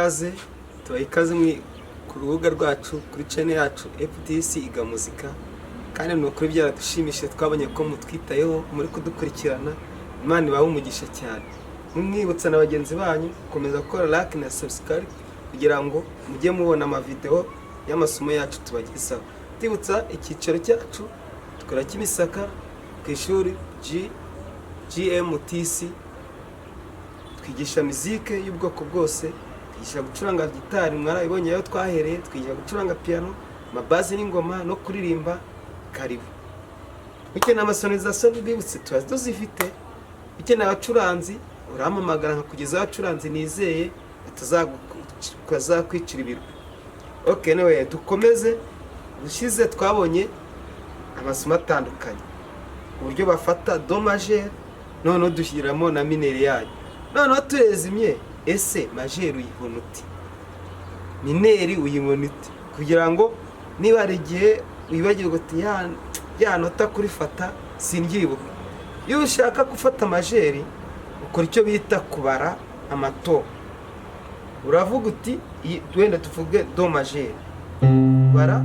Ikaze, tubaha ikaze ku rubuga rwacu, kuri channel yacu FDC Iga Muzika. Kandi ni ukuri byaradushimishije, twabonye ko mutwitayeho, muri kudukurikirana. Imana ibahe umugisha cyane. Mwibutsa na bagenzi banyu gukomeza gukora like na subscribe kugira ngo mujye mubona amavideo y'amasomo yacu tubagezaho. Tubibutsa icyicaro cyacu, dukora Kimisaka ku ishuri GMTC. Twigisha mizike y'ubwoko bwose, twigisha gucuranga gitari, mwarabibonye aho twahereye, twigisha gucuranga piano, amabass n'ingoma no kuririmba. Karibu. Ukeneye amasonorisation, bibutse, tuba tuzifite. Ukeneye abacuranzi, urampamagara nkakugezaho abacuranzi nizeye batazakwicira ibirwa. Okay, anyway, dukomeze. Ubushize twabonye amasomo atandukanye, uburyo bafata do majeur, noneho dushyiramo na mineur yayo. Noneho turezimye: ese majeur uyibona ute? Mineur uyibona ute? Kugira ngo niba hari igihe wibagirwa uti ya nota kurifata sindyibuka. Iyo ushaka gufata majeur, ukora icyo bita kubara amato. Uravuga uti wenda tuvuge do majeur, bara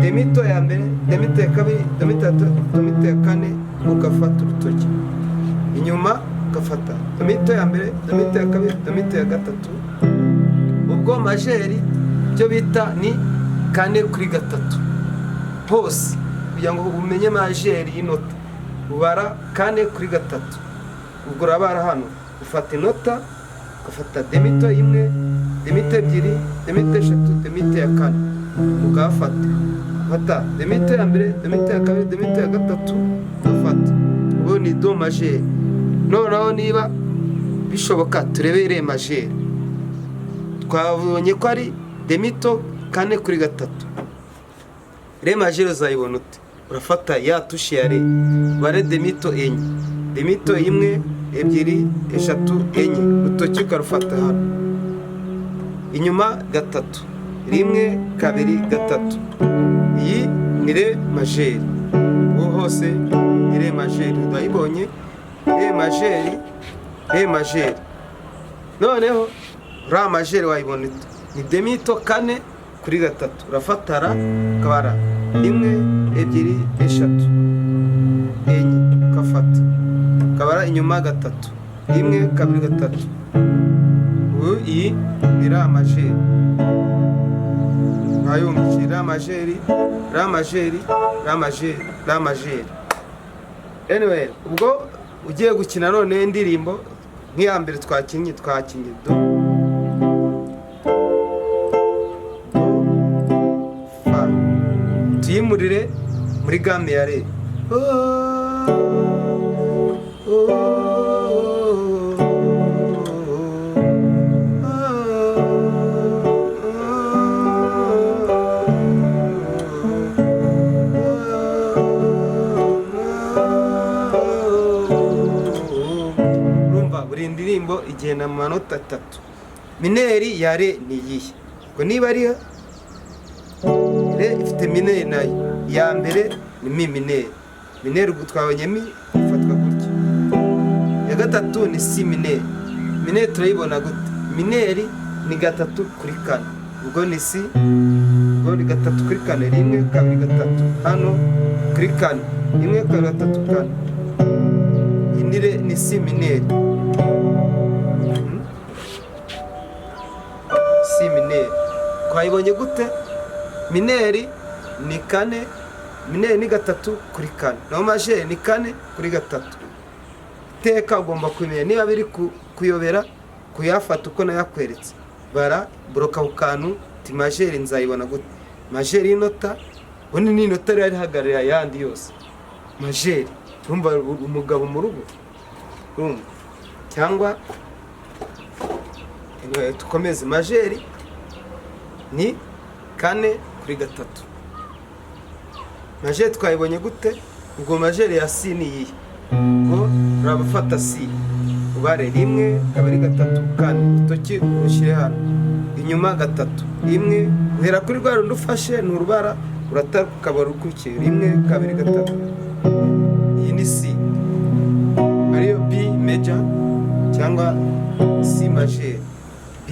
demi-ton ya mbere, demi-ton ya kabiri, demi-ton ya gatatu, demi-ton ya kane, ugafata urutoki inyuma, ugafata demi-ton ya mbere, demi-ton ya kabiri, demi-ton ya gatatu. Ubwo majeur icyo bita ni kane kuri gatatu hose. Kugira ngo umenye majeur y'inota, ubara kane kuri gatatu. Ubwo urabara hano, ufata inota, ugafata demi-ton imwe, demi-ton ebyiri, demi-ton eshatu, demi-ton ya kane, ukahafata. Fata demi-ton ya mbere, demi-ton ya kabiri, demi-ton ya gatatu, ugafata. Ubu ni do majeur. Noneho niba bishoboka turebe ré majeur. Twabonye ko ari demi-ton kane kuri gatatu. Ré majeur uzayibona ute? Urafata ya touche ya ré, bare demi-ton enye, demi-ton imwe, ebyiri, eshatu, enye, urutoki ukarufata hano inyuma gatatu, rimwe, kabiri, gatatu. Iyi ni ré majeur. Ubu hose ni ré majeur, urayibonye, ré majeur, ré majeur. Noneho la majeur wayibona ute? Ni demi-ton kane kuri gatatu. Urafata la, ukabara rimwe, ebyiri, eshatu, enye, ukafata, ukabara inyuma gatatu, rimwe, kabiri, gatatu. Ubu iyi ni la majeur, mwayumvise? La majeur, la majeur, la majeur, la majeur. Anyway, ubwo ugiye gukina none indirimbo nk'iya mbere twakinnye, twakinnye do, do, fa, tuyimurire muri gamme ya ré. Oh, oh, oh. Urumva buri ndirimbo igenda mu manota atatu. Mineur ya ré ni iyihe? Ubwo niba ari ré ifite mineur nayo, iya mbere ni mi mineur. Mineur ubwo twabonye mi ifatwa gutya. Iya gatatu ni si mineur. Mineur turayibona gute? Mineur ni gatatu kuri kane. Ubwo ni si, ubwo ni gatatu kuri kane, rimwe, kabiri, gatatu, hano kuri kane, rimwe, kabiri, gatatu, kane. Iyi ni ré, ni si mineur. Si mineur twayibonye gute? Mineur ni kane, mineur ni gatatu kuri kane, naho majeur ni kane kuri gatatu. Iteka ugomba kumenya niba biri kuyobera kuyafata uko nayakweretse. Bara buroka ku kantu ti majeur nzayibona gute? Majeur y'inota ubundi ni inota riba rihagarariye ayandi yose. Majeur, urumva umugabo mu rugo, urumva cyangwa? Anyway, dukomeze. Majeur ni kane kuri gatatu. Majeur twayibonye gute? Ubwo majeur ya si ni iyihe? Ubwo urabafata si, ubare rimwe, kabiri, gatatu, kane, urutoki ushyire hano inyuma gatatu, rimwe, uhera kuri rwa rundi ufashe nturubara, urataruka ukabara ukurikiye, rimwe, kabiri, gatatu. Iyi ni si, ariyo B major cyangwa C majeur, B.